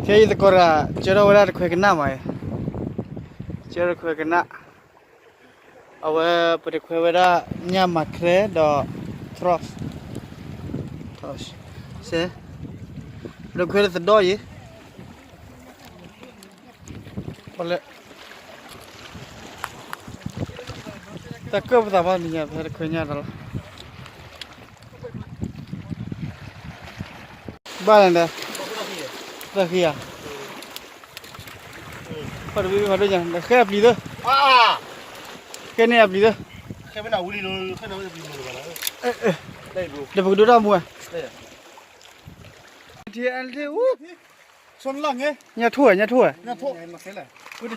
ခဲအံၤသကိးတၢ် ကၢထီၣ်ဝဲဒၣ်တခွဲကနၣ်မး, ကၢထီၣ်တခွဲကနၣ်, အဝဲပတခွဲဝဲဒၣ် ညၣ်မၤခရဲဒီး ထြီၣ်, စဲ, ပတခွဲလၢသဒီၣ်အံၤ, ပလဲၤ တၢ်ကၢၢ်ပသးဘၣ်နံၤညါ ဖဲတခွဲညၣ်တၢ်လီၤ. ဘၣ်လဲၣ်ဒီး, တၢ်ဃံဧါ, ဖီတဘ့ၣ်ဖီဒိၣ်ညါ ဒီးဃဲအပျံၤသၢ, ဃဲန့ၢ်အပျံၤသၢ, ဒီးပကဒိတၢ်မူဧါ, ညၣ်ထိၣ်ဧါ, ညၣ်ထိၣ်ဧါ, လီၤတဲာ်တဘ့ၣ်လံ, ဖီဖီ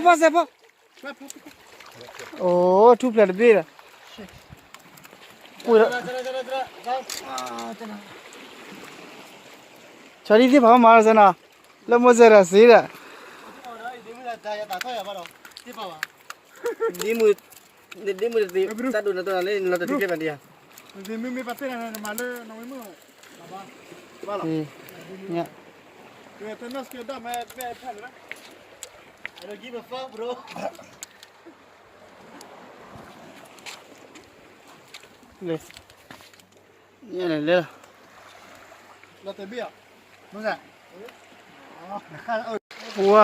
ဖီစဲးဖီ, အိၣ် ထူၣ်ဖျဲးတဘ့ၣ်ဒီး, ဆီဒံၣ်သ့ၣ်ဖးမၤလီၤစဲနီၤ, လၢမိၢ်စဲးဒီးစ့ဒီး ဒ်မုၢ်, နဒ်မုၢ်တသ့ တၢ်ဒိၣ်နၤတနၤလၢနလီၤတထံၣ်ကဲပၤဒံးဧါ, မ့မ့ၢ်ပှၤတဲနၤန့ၣ် နမၤလၢနဝဲမုၢ်, ဘၣ်လီၤ, ညါ, တနီၣ်စကဲဒၣ်မး, လဲၤ, လဲၤလီၤ, ဝါ,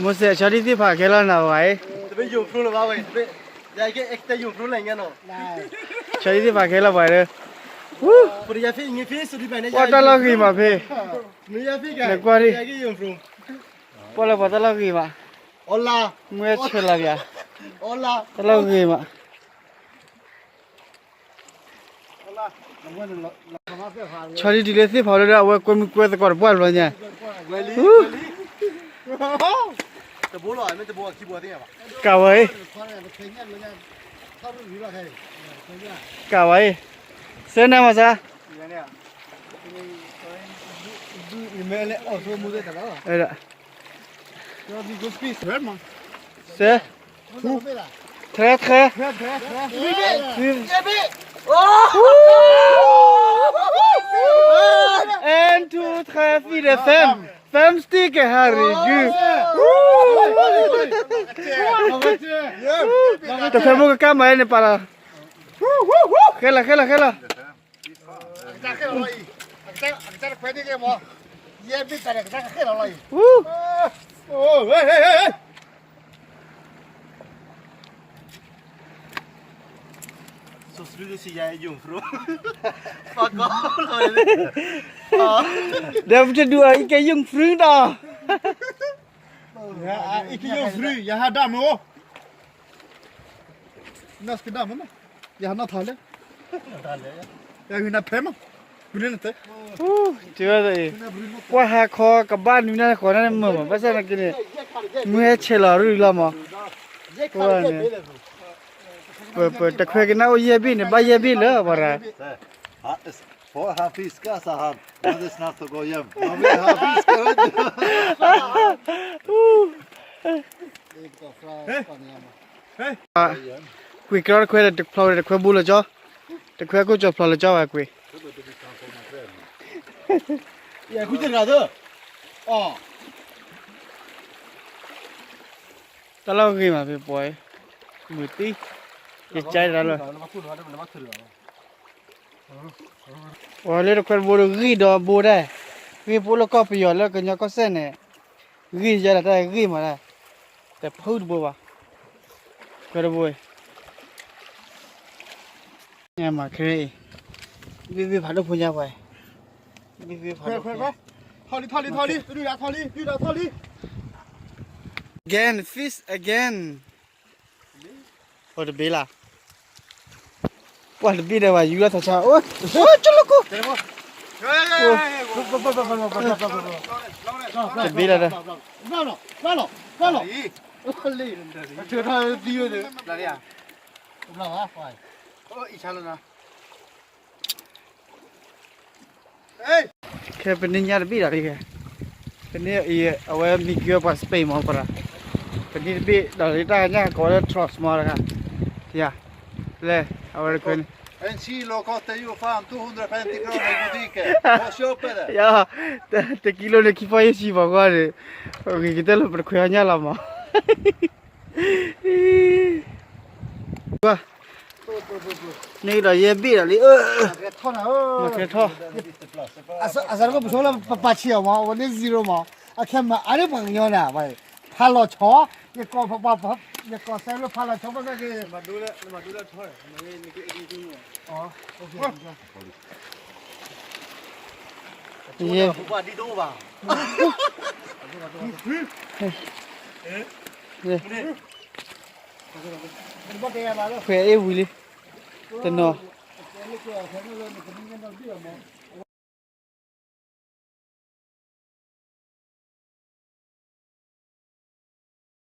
မိၢ်စဲး ဆီဒံၣ်သ့ၣ်ဖးခဲလၢာ်နၤဝဲ, ဆီဒံၣ်သ့ၣ်ဖးခဲလၢာ်ပှၤဒီး, ဝါတၢ်လီၢ်ဂ့ၤမးဖဲ, နကွၢ်ဒံး, ပှၤလၢပှၤတၢ်လီၢ်ဂ့ၤမး, မုၢ်ဟဲဆဲးလီၤပှၤ, တၢ်လီၢ်ဂ့ၤမး ဆီဒံၣ်ဒ်လၢသ့ၣ်ဖးလၢဒီး အဝဲကွဲမုၢ်ကွဲသကိးတပှၢ်တဘျီညါ, ကးဝဲအံၤ, ကးဝဲအံၤ, စဲန့ၣ်မးစါ, အဲဒါ, စဲ Très, très. Une, deux, trois, fire, fem. Fem stick, Harry, du. တခွဲမုၢ်ကကၢ်မၤန့ၣ်ပာ်လီၤ. ဃဲလီၤ, ဃဲလီၤ, ဃဲလီၤ. ဒီးပတဒုးအီၤ အံၤကဲ ယုၢ်ဖရုဒီး, အံၤကဲ ယုၢ်ဖရု, ယဟးဒၣ်မ့ၢ်အိၣ်, နီၢ်စကဒၣ်မ့ၢ်, ယဟးနီၢ်ထးလဲၣ်, ယဂုၤနၤဖဲမး, ဘုလၢနတဲ, ကွၢ်ဟါခီကဘၣ်နွံနၣ်ရံၣ်ဃိးနၣ်ရံၣ်မုာ်မး ဘၣ်ဆၣ်သနာ်က့န့ၣ်, မုၢ်ဟဲဆဲးလီၤရူၢ်လီၤမး, ပတခွဲကနၣ်အိၣ်ယဲၢ်ဘ့ၣ်န့ၣ် ဘၣ်ယဲၢ်ဘ့ၣ်လၢပှၤရၤ Hafiz Kasahan, Madis Nartogoo Yem, Mami Hafiz Kasahan. ကွံာ်ကလီတခွဲဒီးတဖျီဝဲဒီးတခွဲဘိလၢကၠီ, တခွဲခိၣ်ကၠီဖျီလၢကၠီဝဲ ကွံာ်, တၢ်လီၢ်ဂ့ၤမးဖဲပှၤ, မုၢ်တံၢ်, ယကၠဲတၢ်လီၢ် ပှၤလၢတခွဲတဘိဒီးဂံၢ်ဒီးဘိဒၣ်, ဂံၢ်ဖိလၢကီၢ်ပယီၤလၢကညီကီၢ်စဲၣ်န့ၣ်, ဂံၢ်ယဲဒၣ်တၢ်ဂံၢ်မးဒၣ်, တဖုတဘိဘၣ်, ခွဲတဘိ, မၤခရံအံၤ, ဘံၣ်ဘံၣ်ဖးဒိၣ်ဖိညါပှၤ, ဘံၣ်ဘံၣ်ဖးဒိၣ်ဖိ, ထီၣ်လံ ထီၣ်လံ ထီၣ်လံ, ဒုၣ်ဒါထီၣ်လံ ဒုၣ်ဒါထီၣ်လံ, again, fish again. အိၣ်တဘ့ၣ်လၢ်, ပှၤတဘ့ၣ်ဒီးဝဲယူၤလီၤသးဆါ, အိၣ်, အိၣ်ကၠိလီၤကိၢ်, တဘ့ၣ်လၢ်ဒီး, ခဲပန့ၢ်ညၣ်တဘ့ၣ်ဒီး, ပန့ၢ်အံၤ အဝဲမံၤက့ၤပှၤ Spain မးပှၤရၤ, ပနံၣ်တဘ့ၣ်ဒီးလၢတၢ်ညၣ်ကိးဝဲလၢ Trust မီတဂၤ, ယၤ, လဲၣ်, အဝဲတခွဲန့ၣ်, En kilo kostar ju fan två hundra femtio kronor i butiken. Vad köper det? ယၤ, တကံလိန့ၣ် ခံဖီယဲၢ်ဆံဘၣ်ကွၢ်န့ၣ်, ဂ့ၤကတၢၢ်လၢပတခွဲအီၣ်ညၣ်လီၤမး. ကွၢ်, န့ၣ်ဒီးယဲၢ်ဘ့ၣ်ဒီးလံ, မၤကဲထီၣ်, အစးတကပဆိလၢပပာ်ဆံးအီၤမး, အဝဲန့ၣ် zero မး, အခဲမၤအါန့ၢ်ပှၤကညီနၤ, ဖးလီၤဆီ, ယကိး, ယကိးစဲလၢဖးလီၤဆီဘၣ်က့ၤ, ယဲၢ်, ခွဲးအ့ၣ်ဝံၤလံ, တနီၤ,